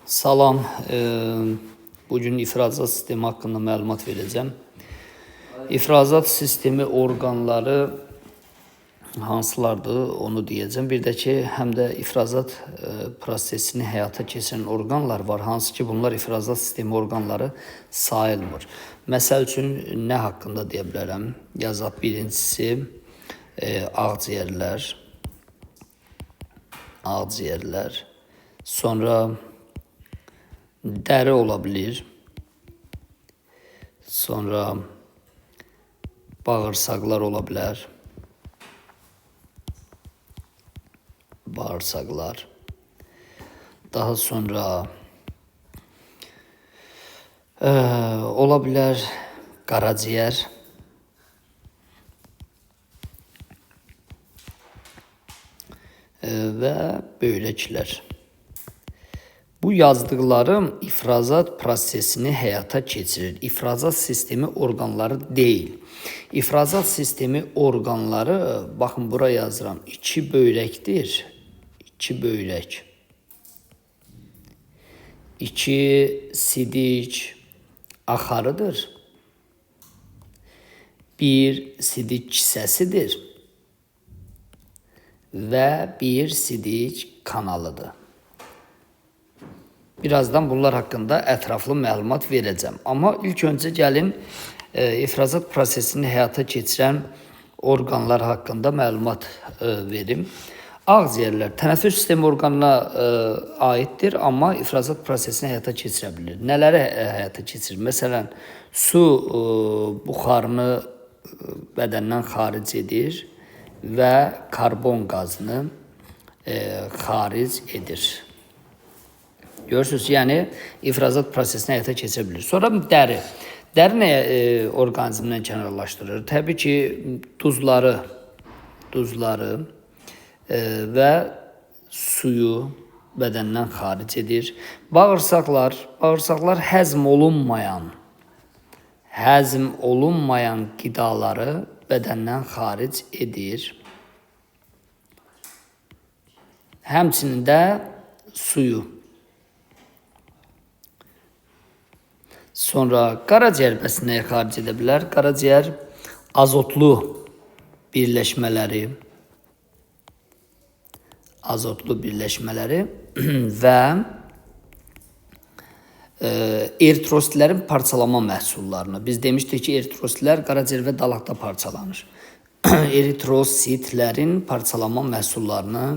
Salam, bugün ifrazat sistemi haqqında məlumat verəcəm. İfrazat sistemi orqanları hansılardır, onu deyəcəm. Bir də ki, həm də ifrazat prosesini həyata keçirən orqanlar var, hansı ki, bunlar ifrazat sistemi orqanları sayılmır. Məsəl üçün, nə haqqında deyə bilərəm? Yazaq, birincisi, ağciyərlər, sonra dəri ola bilir, sonra bağırsaqlar ola bilər, bağırsaqlar, daha sonra ola bilər qaraciyər, və böyrəklər. Bu yazdıqlarım ifrazat prosesini həyata keçirir. İfrazat sistemi orqanları deyil. İfrazat sistemi orqanları, baxın bura yazıram, 2 böyrəkdir. 2 böyrək. 2 sidik axarıdır. 1 sidik kisəsidir. Və 1 sidik kanalıdır. Birazdan bunlar haqqında ətraflı məlumat verəcəm. Amma ilk öncə gəlin ifrazat prosesini həyata keçirən orqanlar haqqında məlumat verim. Ağciyərlər tənəffüs sistemi orqanına aiddir, amma ifrazat prosesini həyata keçirə bilir. Nələri həyata keçirir? Məsələn, su buxarını bədəndən xaric edir və karbon qazını xaric edir. Görürsünüz, yəni ifrazat prosesini həyata keçirə bilir. Sonra dəri. Dəri nəyə orqanizmdən kənarlaşdırır? Təbii ki, duzları və suyu bədəndən xaric edir. Bağırsaqlar həzm olunmayan qidaları bədəndən xaric edir. Həmçinin də suyu. Sonra qaraciyər bəs nəyə xaric edə bilər? Qaraciyər azotlu birləşmələri və eritrositlərin parçalama məhsullarını. Biz demişdik ki, eritrositlər qaraciyər və dalaqda parçalanır. Eritrositlərin parçalama məhsullarını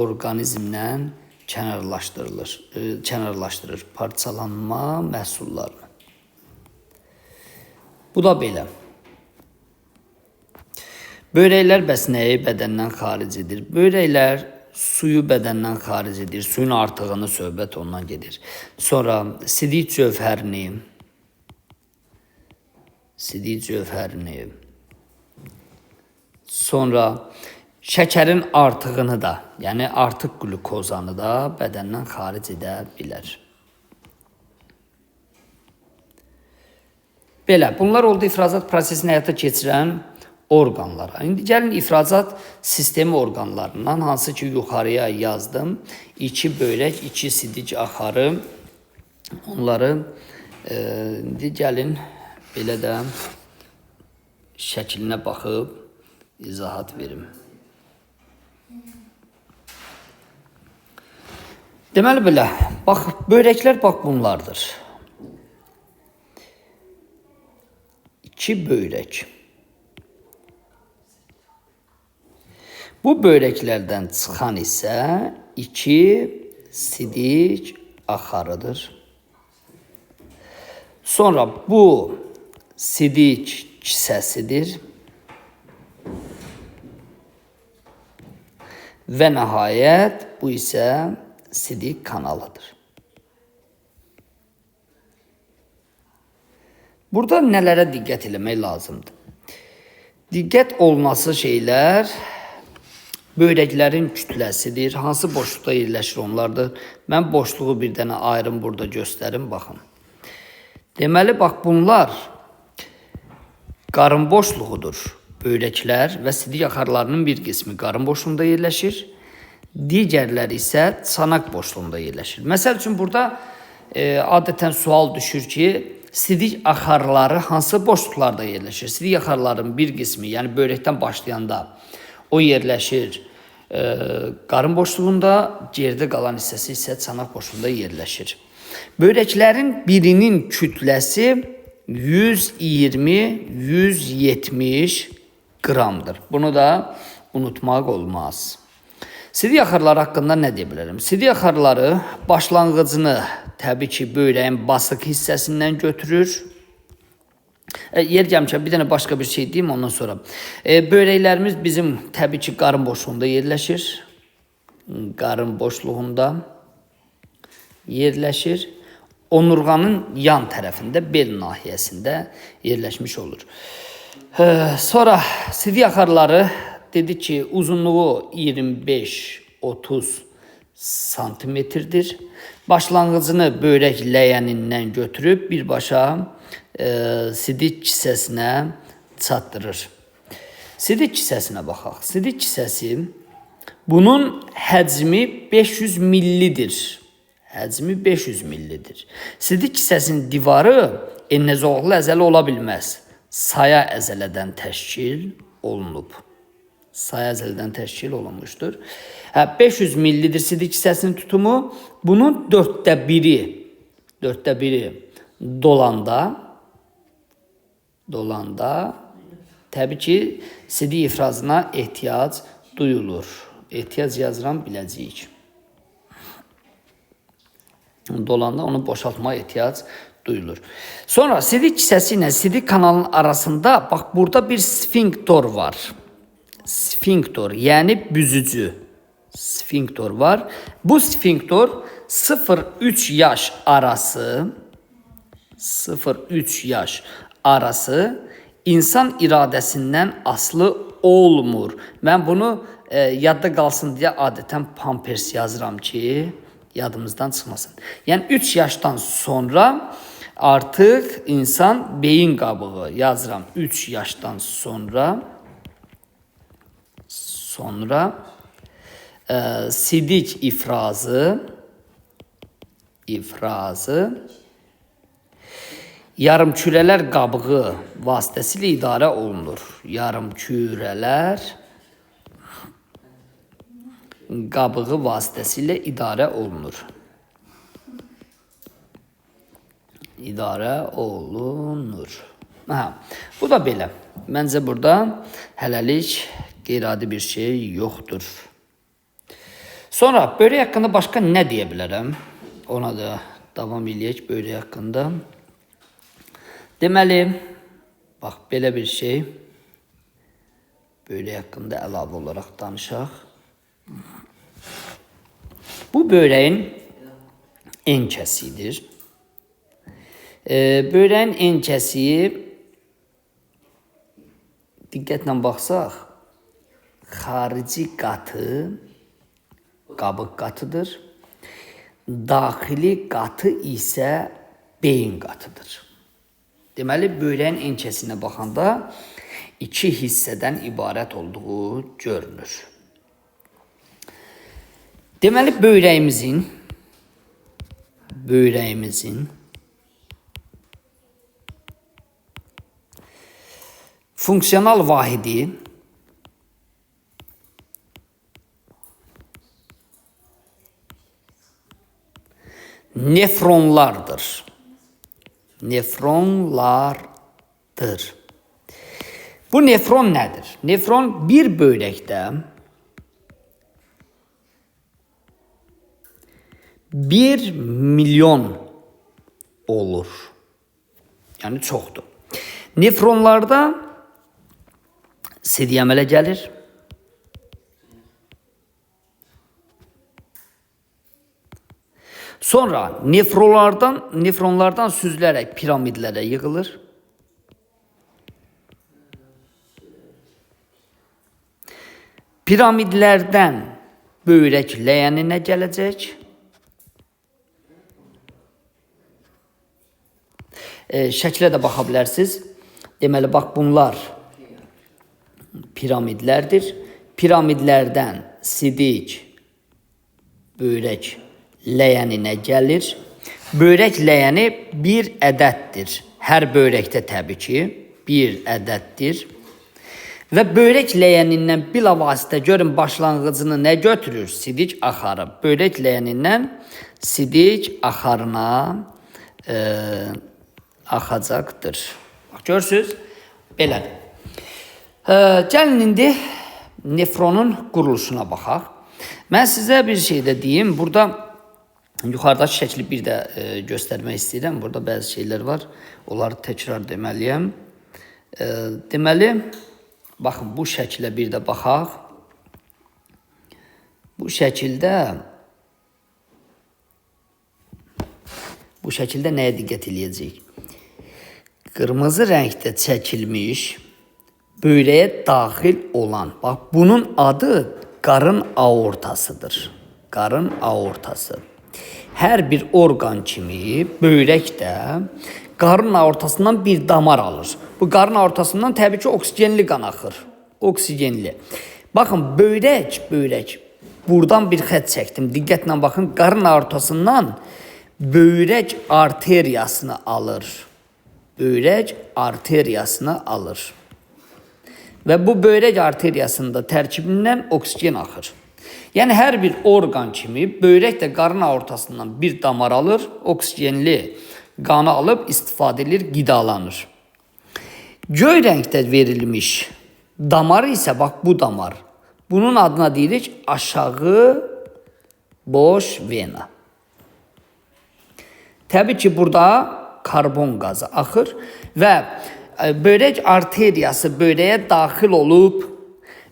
orqanizmdən kənarlaşdırır parçalanma məhsullarını. Bu da belə. Böyrəklər bəs nəyi bədəndən xaric edir? Böyrəklər suyu bədəndən xaric edir. Suyun artığını söhbət ondan gedir. Sonra sidik cövhərini, sonra şəkərin artığını da, yəni artıq qlükozanı da bədəndən xaric edə bilər. Belə, bunlar oldu ifrazat prosesini həyata keçirən orqanlara. İndi gəlin ifrazat sistemi orqanlarından, hansı ki yuxarıya yazdım. 2 böyrək, 2 sidik axarı, onları indi gəlin belə də şəklinə baxıb izahat verim. Deməli belə, bax, böyrəklər bax bunlardır. 2 böyrək. Bu böyrəklərdən çıxan isə 2 sidik axarıdır. Sonra bu sidik kisəsidir. Və nəhayət bu isə sidik kanalıdır. Burada nələrə diqqət eləmək lazımdır? Diqqət olunası şeylər böyrəklərin kütləsidir. Hansı boşluqda yerləşir onlardır. Mən boşluğu bir dənə ayrım burada göstərim, baxın. Deməli, bax bunlar qarın boşluğudur. Böyrəklər və sidik axarlarının bir qismi qarın boşluğunda yerləşir. Digərləri isə çanaq boşluğunda yerləşir. Məsəl üçün burada adətən sual düşür ki, sidik axarları hansı boşluqlarda yerləşir? Sidik axarların bir qismi, yəni böyrəkdən başlayanda o yerləşir qarın boşluğunda, geridə qalan hissəsi isə çanaq boşluğunda yerləşir. Böyrəklərin birinin kütləsi 120-170 qramdır. Bunu da unutmaq olmaz. Sidik axarları haqqında nə deyə bilərəm? Sidik axarları başlanğıcını təbii ki, böyrəyin basıq hissəsindən götürür. Yer gəlmişəm, bir dənə başqa bir şey deyim ondan sonra. Böyrəklərimiz bizim təbii ki, qarın boşluğunda yerləşir. Qarın boşluğunda yerləşir. Onurğanın yan tərəfində, bel nahiyəsində yerləşmiş olur. Sonra sidik axarları dedik ki, uzunluğu 25-30 santimetrdir. Başlanğıcını böyrək ləyənindən götürüb birbaşa sidik kisəsinə çatdırır. Sidik kisəsinə baxaq. Sidik kisəsi bunun həcmi 500 millidir. Həcmi 500 millidir. Sidik kisəsinin divarı enlezolaqlı əzələ ola bilməz. Saya əzələdən təşkil olunub. Saya əzələdən təşkil olunmuşdur. 500 millidir sidik kisəsinin tutumu. Bunun dörddə biri dolanda təbii ki, sidik ifrazına ehtiyac duyulur. Ehtiyac yazıram, biləcəyik. Dolanda onu boşaltmağa ehtiyac duyulur. Sonra sidik kisəsi ilə sidik kanalının arasında bax burada bir sfinktor var. Sfinktor, yəni büzücü sfinktor var. Bu sfinktor 0-3 yaş arası 0-3 yaş arası insan iradəsindən asılı olmur. Mən bunu yadda qalsın deyə adətən pampers yazıram ki, yadımızdan çıxmasın. Yəni 3 yaşdan sonra artıq insan beyin qabığı yazıram. 3 yaşdan sonra sidik ifrazı yarımkürələr qabığı vasitəsilə idarə olunur. Yarımkürələr qabığı vasitəsilə idarə olunur. İdarə olunur. Aha, bu da belə. Məncə burada hələlik qeyri-adi bir şey yoxdur. Sonra böyrək haqqında başqa nə deyə bilərəm? Ona da davam eləyək böyrək haqqında. Deməli, bax belə bir şey böyrək haqqında əlavə olaraq danışaq. Bu böyrəyin en kəsiyidir. Böyrəyin en kəsiyi diqqətlə baxsaq, xarici qatı qabıq qatıdır. Daxili qatı isə beyin qatıdır. Deməli, böyrəyin en kəsinə baxanda iki hissədən ibarət olduğu görünür. Deməli, böyrəyimizin funksional vahidi nefronlardır. Nefronlardır. Bu nefron nədir? Nefron bir böyrəkdə 1 milyon olur. Yəni çoxdur. Nefronlarda sidik əmələ gəlir. Sonra nefronlardan süzülərək piramidlərə yığılır. Piramidlərdən böyrək ləyəninə gələcək. Şəklə də baxa bilərsiniz. Deməli, bax bunlar piramidlərdir. Piramidlərdən sidik Böyrək ləyəninə gəlir. Böyrək ləyəni bir ədəddir. Hər böyrəkdə təbii ki, bir ədəddir. Və böyrək ləyənindən bilavasitə görün başlanğıcını nə götürür? Sidik axarı. Böyrək ləyənindən sidik axarına axacaqdır. Bax, görürsünüz? Belədir. Gəlin indi nefronun quruluşuna baxaq. Mən sizə bir şey də deyim. Burada yuxarıdakı şəkli bir də göstərmək istəyirəm. Burada bəzi şeylər var. Onları təkrar deməliyəm. Deməli, baxın, bu şəklə bir də baxaq. Bu şəkildə nəyə diqqət eləyəcəyik? Qırmızı rəngdə çəkilmiş böyrəyə daxil olan, bax, bunun adı qarın aortasıdır. Qarın aortası. Hər bir orqan kimi böyrək də qarın aortasından bir damar alır. Bu qarın aortasından təbii ki, oksigenli qan axır. Oksigenli. Baxın, böyrək. Buradan bir xətt çəkdim. Diqqətlə baxın, qarın aortasından böyrək arteriyasını alır. Böyrək arteriyasını alır. Və bu böyrək arteriyasında tərkibindən oksigen axır. Yəni, hər bir orqan kimi böyrək də qarın aortasından bir damar alır, oksigenli qanı alıb istifadə edir, qidalanır. Göy rəngdə verilmiş damarı isə bax bu damar. Bunun adına deyirik aşağı boş vena. Təbii ki, burada karbon qazı axır və böyrək arteriyası böyrəyə daxil olub,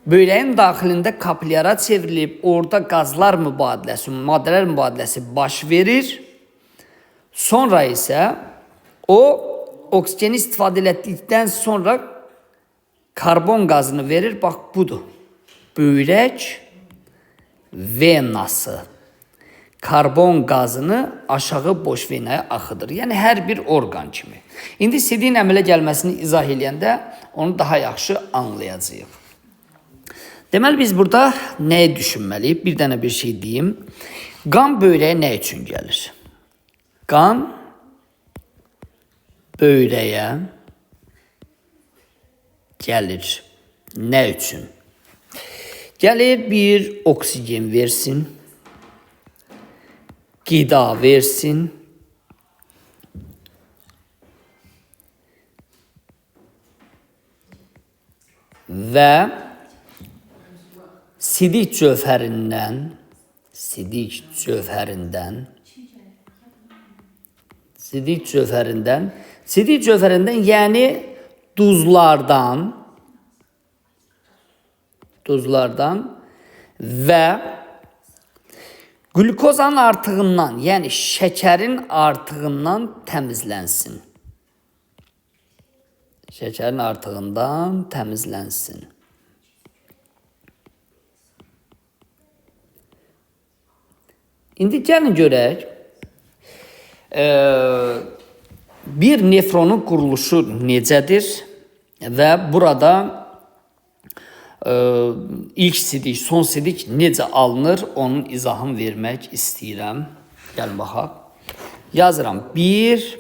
böyrəyin daxilində kapilyara çevrilib, orada qazlar mübadiləsi, maddələr mübadiləsi baş verir. Sonra isə o oksigeni istifadə elətdikdən sonra karbon qazını verir. Bax, budur. Böyrək venası karbon qazını aşağı boş venaya axıdır. Yəni, hər bir orqan kimi. İndi sidiyin əmələ gəlməsini izah eləyəndə onu daha yaxşı anlayacağıq. Deməli, biz burada nəyi düşünməliyik? Bir dənə bir şey deyim. Qan böyrəyə nə üçün gəlir? Qan böyrəyə gəlir. Nə üçün? Gəlir bir oksigen versin, qida versin, və sidik cövhərindən, yəni duzlardan və qlükozanın artığından, yəni şəkərin artığından təmizlənsin. Şəkərin artığından təmizlənsin. İndi gəlin görək, bir nefronun quruluşu necədir və burada ilk sidik, son sidik necə alınır, onun izahını vermək istəyirəm. Gəlin baxaq. Yazıram, bir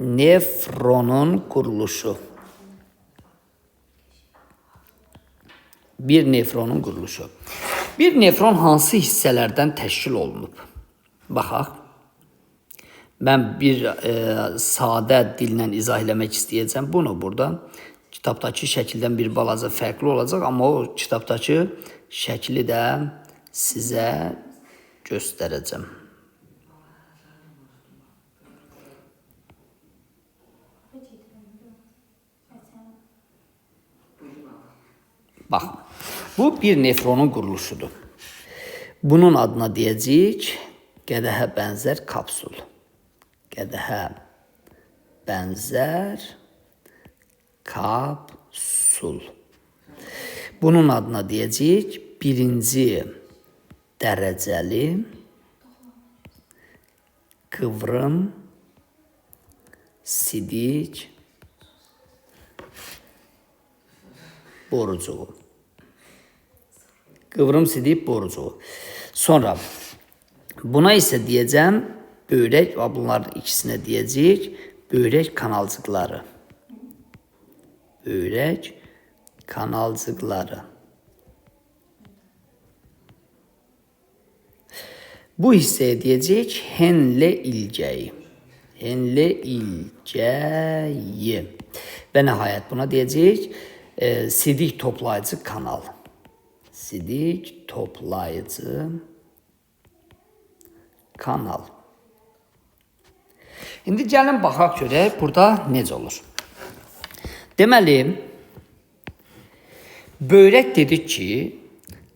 nefronun quruluşu. Bir nefronun quruluşu. Bir nefron hansı hissələrdən təşkil olunub? Baxaq. Mən bir sadə dillə izah eləmək istəyəcəm bunu burada. Kitabdakı şəkildən bir balaca fərqli olacaq, amma o kitabdakı şəkli də sizə göstərəcəm. Baxın, bu bir nefronun quruluşudur. Bunun adına deyəcəyik qədəhə bənzər kapsul. Qədəhə bənzər kapsul. Bunun adına deyəcəyik birinci dərəcəli qıvrım sidik borucuğu. Qıvrım sidik borucuğu. Sonra Buna isə deyəcəm böyrək və bunların ikisinə deyəcəyik böyrək kanalcıqları. Böyrək kanalcıqları. Bu hissəyə deyəcəyik Henle ilgəyi. Henle ilgəyi. Və nəhayət buna deyəcəyik sidik toplayıcı kanal. Sidik toplayıcı kanal. İndi gəlin baxaq görək burada necə olur. Deməli, böyrək dedik ki,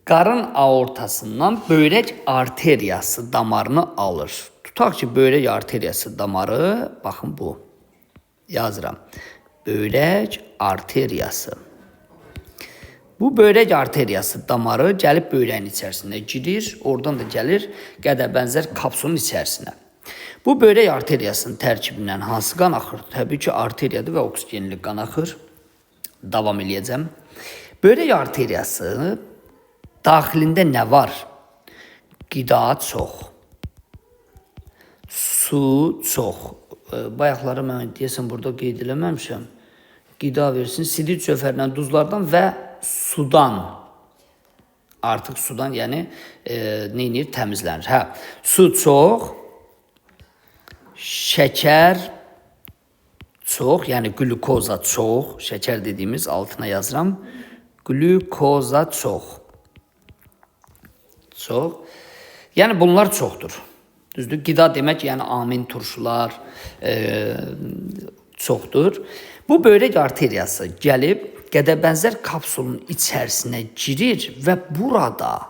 qarın aortasından böyrək arteriyası damarını alır. Tutaq ki, böyrək arteriyası damarı, baxın bu. Yazıram. Böyrək arteriyası. Bu böyrək arteriyası damarı gəlib böyrəyin içərisinə girir, oradan da gəlir qədəbənzər kapsulun içərisinə. Bu böyrək arteriyasının tərkibindən hansı qan axır? Təbii ki, arteriyadır və oksigenli qan axır. Davam eləyəcəm. Böyrək arteriyası daxilində nə var? Qida çox, su çox. Bayaqları mən deyəsən burada qeyd eləməmişəm. Qida versin, sidik cövhərindən, duzlardan və sudan. Artıq sudan, yəni nə edir? Təmizlənir. Hə, su çox, şəkər çox, yəni qlükoza çox, şəkər dediyimiz altına yazıram. Qlükoza çox. Çox. Yəni bunlar çoxdur. Düzdür? Qida demək, yəni amin turşular çoxdur. Bu böyrək arteriyası gəlib qədəbənzər kapsulun içərisinə girir və burada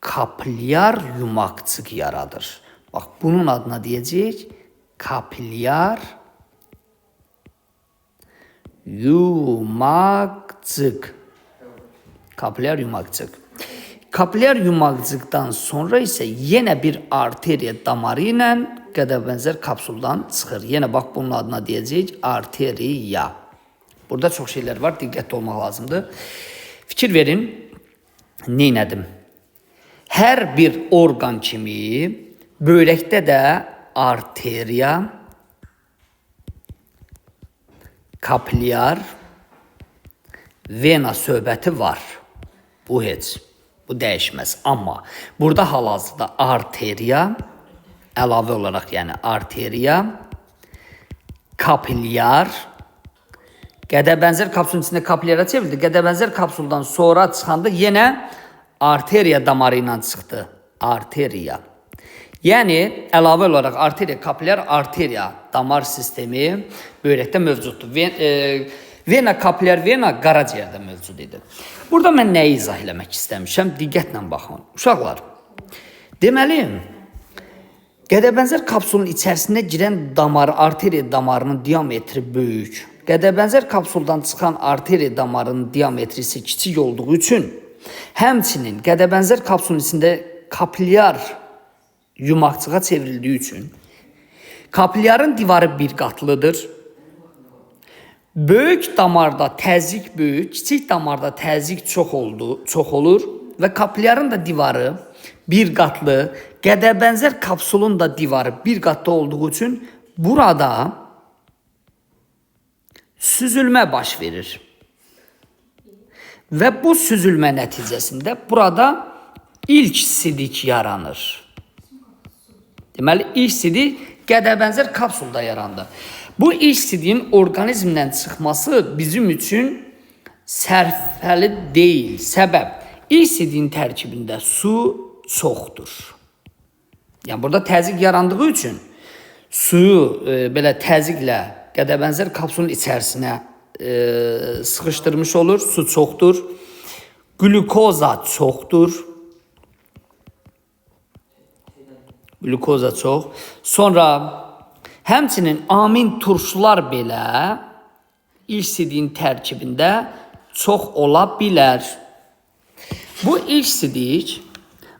kapilyar yumaqcıq yaradır. Bax, bunun adına deyəcəyik kapilyar yumaqcıq. Kapilyar yumaqcıq. Kapilyar yumaqcıqdan sonra isə yenə bir arteriya damarı ilə qədəbənzər kapsuldan çıxır. Yenə bax bunun adına deyəcəyik arteriya. Burada çox şeylər var, diqqətli olmaq lazımdır. Fikir verin, neynədim? Hər bir orqan kimi böyrəkdə də arteriya, kapilyar, vena söhbəti var. Bu heç, bu dəyişməz. Amma burada hal-hazırda arteriya, əlavə olaraq yəni arteriya, kapilyar, qədəbənzər kapsulun içində kapilyara çevrildi. Qədəbənzər kapsuldan sonra çıxanda yenə arteriya damarı ilə çıxdı. Arteriya. Yəni əlavə olaraq arteriya, kapilyar, arteriya damar sistemi böyrəkdə mövcuddur. Vena, kapilyar, vena qaraciyərdə mövcud idi. Burada mən nəyi izah eləmək istəmişəm? Diqqətlə baxın. Uşaqlar, deməli, qədəbənzər kapsulun içərisinə girən damar, arteriya damarının diametri böyük. Qədəbənzər kapsuldan çıxan arteriya damarının diametrisi kiçik olduğu üçün, həmçinin qədəbənzər kapsulun içində kapilyar yumaqcığa çevrildiyi üçün, kapilyarın divarı bir qatlıdır. Böyük damarda təzyiq böyük, kiçik damarda təzyiq çox olur və kapilyarın da divarı bir qatlı, qədəbənzər kapsulun da divarı bir qatlı olduğu üçün burada süzülmə baş verir. Və bu süzülmə nəticəsində burada ilk sidik yaranır. Deməli, ilk sidik qədəbənzər kapsulda yarandı. Bu ilk sidiyin orqanizmdən çıxması bizim üçün sərfəli deyil. Səbəb, ilk sidiyin tərkibində su çoxdur. Yəni, burada təzyiq yarandığı üçün suyu belə təzyiqlə qədəbənzər kapsulun içərisinə sıxışdırmış olur. Su çoxdur. Qlükoza çoxdur. Qlükoza çox. Sonra həmçinin amin turşular belə ilk sidiyin tərkibində çox ola bilər. Bu ilk sidik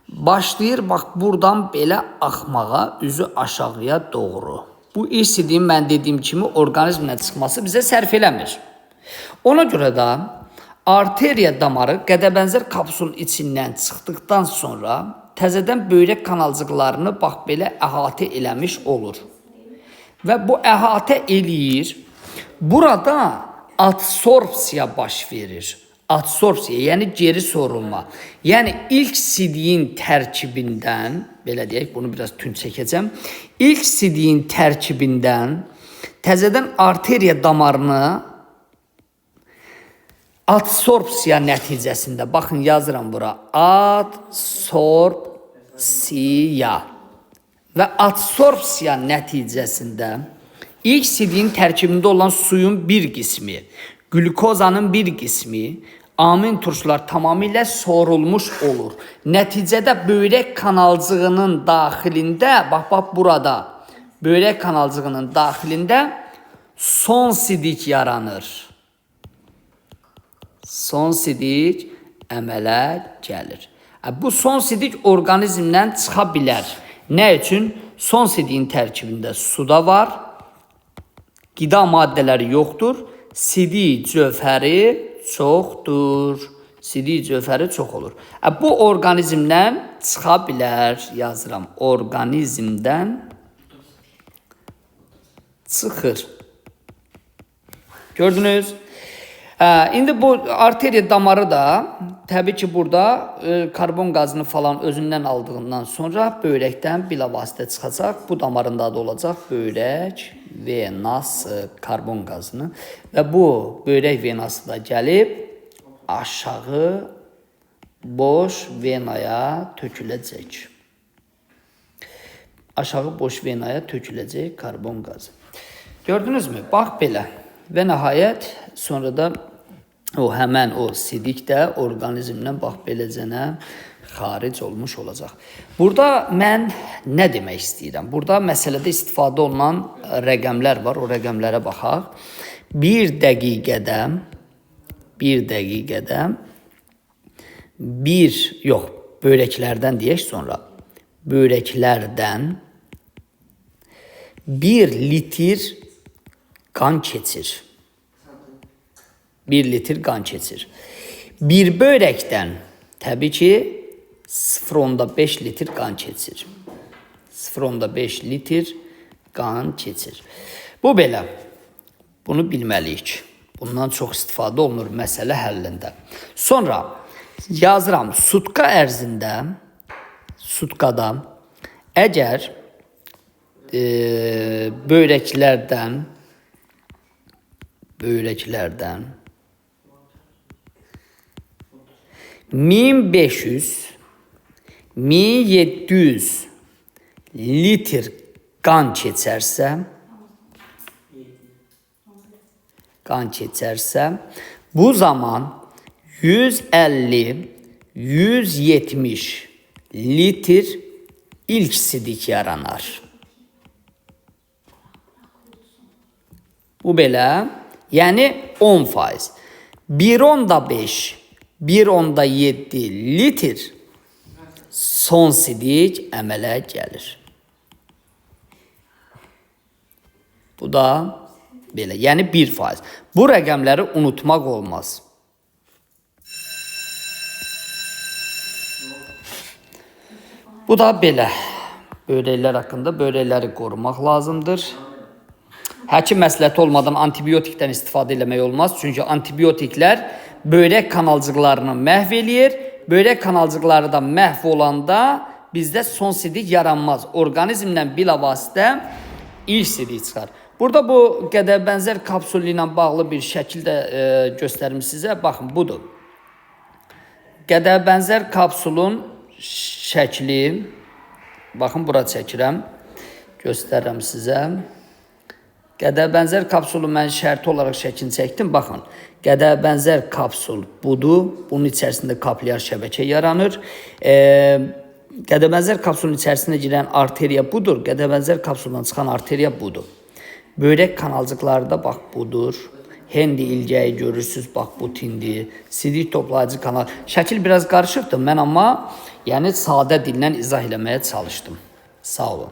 başlayır bax buradan belə axmağa, üzü aşağıya doğru. Bu ilk sidiyin mən dediyim kimi orqanizmdən çıxması bizə sərf eləmir. Ona görə də arteriya damarı qədəbənzər kapsulun içindən çıxdıqdan sonra təzədən böyrək kanalcıqlarını bax belə əhatə eləmiş olur. Və bu əhatə eləyir. Burada adsorpsiya baş verir. Adsorpsiya, yəni geri sorulma. Yəni ilk sidiyin tərkibindən, belə deyək, bunu biraz tünd çəkəcəm. İlk sidiyin tərkibindən təzədən arteriya damarını adsorpsiya nəticəsində, baxın yazıram bura, adsorpsiya və adsorpsiya nəticəsində ilk sidiyin tərkibində olan suyun bir qismi, qlükozanın bir qismi, amin turşular tamamilə sorulmuş olur. Nəticədə böyrək kanalcığının daxilində, bax burada, böyrək kanalcığının daxilində son sidik yaranır. Son sidik əmələ gəlir. Bu son sidik orqanizmdən çıxa bilər. Nə üçün? Son sidiyin tərkibində su da var, qida maddələri yoxdur, sidik cövhəri çoxdur. Sidik cövhəri çox olur. Bu orqanizmdən çıxa bilər, yazıram. Orqanizmdən çıxır. Gördünüz? İndi bu arteriya damarı da təbii ki burada karbon qazını falan özündən aldığından sonra böyrəkdən bilavasitə çıxacaq. Bu damarın da adı olacaq böyrək venası, karbon qazını və bu böyrək venası da gəlib aşağı boş venaya töküləcək. Aşağı boş venaya töküləcək karbon qazı. Gördünüzmü? Bax belə. Və nəhayət sonra da o həmən o sidik də orqanizmdən bax beləcənə xaric olmuş olacaq. Burada mən nə demək istəyirəm? Burada məsələdə istifadə olunan rəqəmlər var. O rəqəmlərə baxaq. Bir dəqiqədə böyrəklərdən deyək sonra. Böyrəklərdən 1 litr qan keçir. 1 litr qan keçir. Bir böyrəkdən təbii ki 0,5 litr qan keçir. 0,5 litr qan keçir. Bu belə. Bunu bilməliyik. Bundan çox istifadə olunur məsələ həllində. Sonra yazıram, sutka ərzində, sutkada əgər böyrəklərdən 1500 1700 litr qan keçərsə, bu zaman 150-170 litr ilk sidik yaranar. Bu belə, yəni 10%. 1,5, 1,7 litr son sidik əmələ gəlir. Bu da belə, yəni 1%. Bu rəqəmləri unutmaq olmaz. Bu da belə. Böyrəklər haqqında böyrəkləri qorumaq lazımdır. Həkim məsləhəti olmadan antibiotikdən istifadə eləmək olmaz. Çünki antibiotiklər böyrək kanalcıqlarını məhv eləyir. Böyrək kanalcıqları da məhv olanda bizdə son sidik yaranmaz. Orqanizmdən bilavasitə ilk sidik çıxar. Burada bu qədər bənzər kapsulu ilə bağlı bir şəkil də göstərim sizə. Baxın, budur. Qədər bənzər kapsulun şəkli. Baxın, bura çəkirəm. Göstərirəm sizə. Qədər bənzər kapsulu mən şərti olaraq şəklini çəkdim. Baxın, qədər bənzər kapsul budur. Bunun içərisində kaplyar şəbəkə yaranır. Qədər bənzər kapsulun içərisinə girən arteriya budur. Qədər bənzər kapsuldan çıxan arteriya budur. Böyrək kanalcıqları da bax budur. Hendi ilgəyi görürsünüz, bax bu tindi. Sidik toplayıcı kanal. Şəkil biraz qarışıqdır. Mən amma yəni sadə dillə izah eləməyə çalışdım. Sağ olun.